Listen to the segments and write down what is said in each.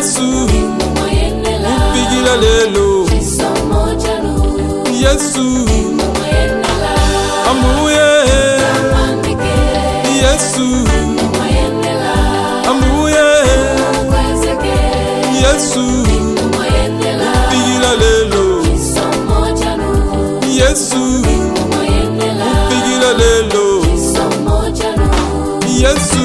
Yesu kufikira lelo. Yesu ambuye. Yesu ambuye. Yesu kufikira lelo. Yesu kufikira lelo. Yesu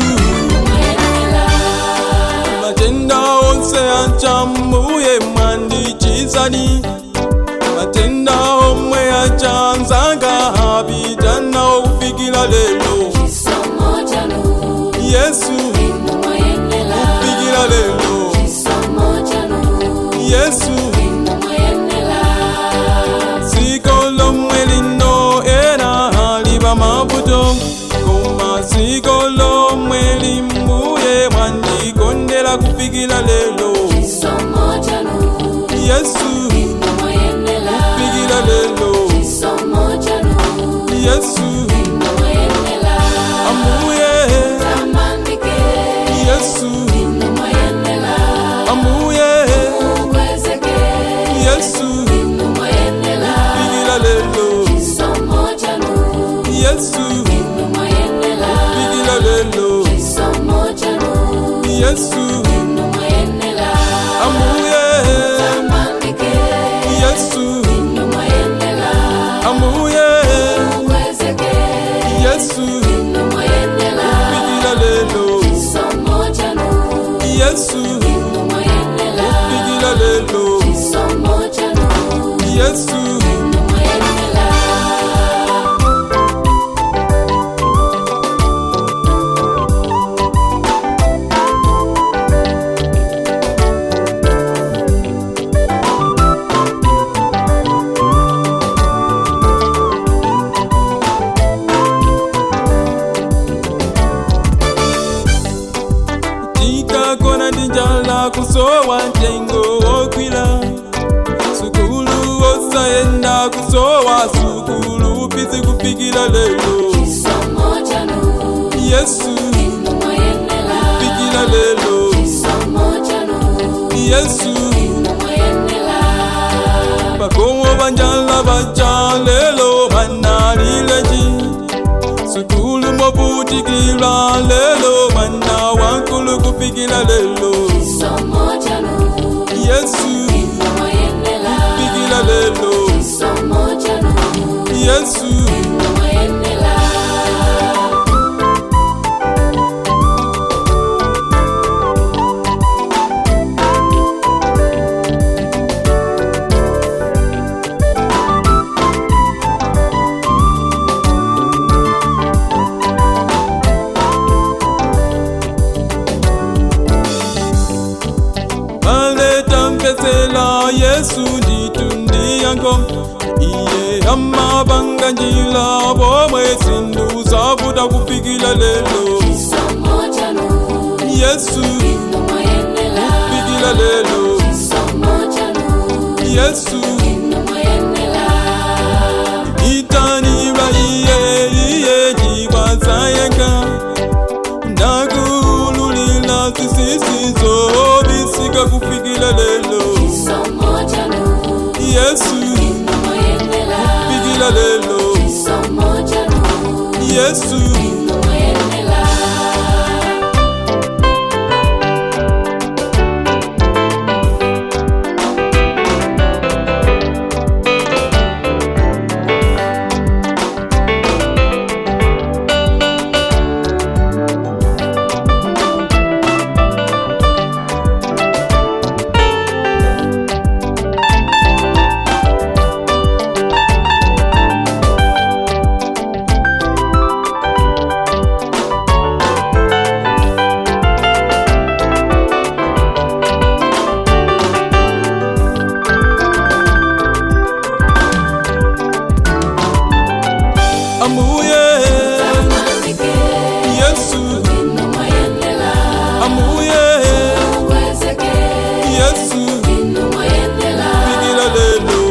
matenda onse achamuye mwandichizani matenda omwe achanzanga habitana okufikira lelo. Yesu kufikira lelo. Yesu dziko lomwe lino era liba mavuto koma dziko lomwe limbuye mwandikondera kufikira lelo. Yesu kufikira lelo. Yesu ambuye. Yesu ambuye. Yesu kufikira lelo. Yesu kufikira lelo. Yesu ambuye. Yesu ambuye. Yesu kufikira lelo. Yesu kufikira lelo. Yesu. Tikakona ndi njala kusowa ntengo wokwila sukulu osayenda kusowa sukulu fizi kufikira lelo. Yesu kufikira lelo. Yesu bakowo banjala baja lelo banalileji sukulu movutikila lelo mwana wankulu kufikira lelo. Yesu kufikira lelo. Yesu. Aletampesela Yesu nditundiyanko iye amabanga njila bomwe sindu zavuta kufikira lelo. Yesu kufikira lelo. Yesu itaniba iye iye jibazayeka ndakululila zisisizo bisika kufikira lelo. Yesu kufikira lelo. Yesu. Ambuye Yesu ambuye. Yesu kufikira lelo.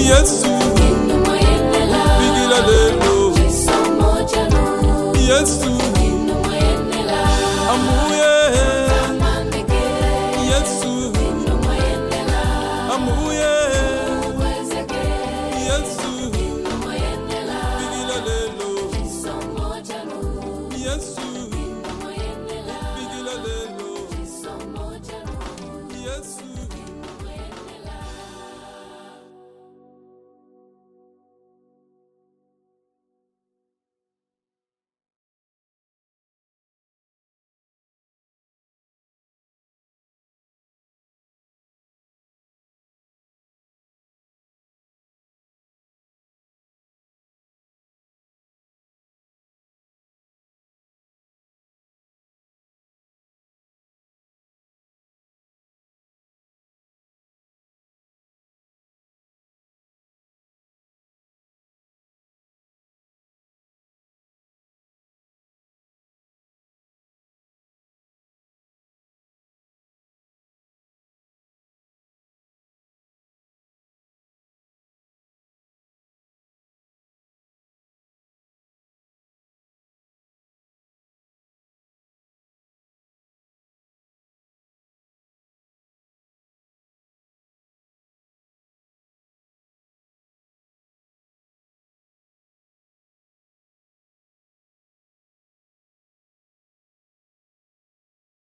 Yesu kufikira lelo. Yesu ambuye.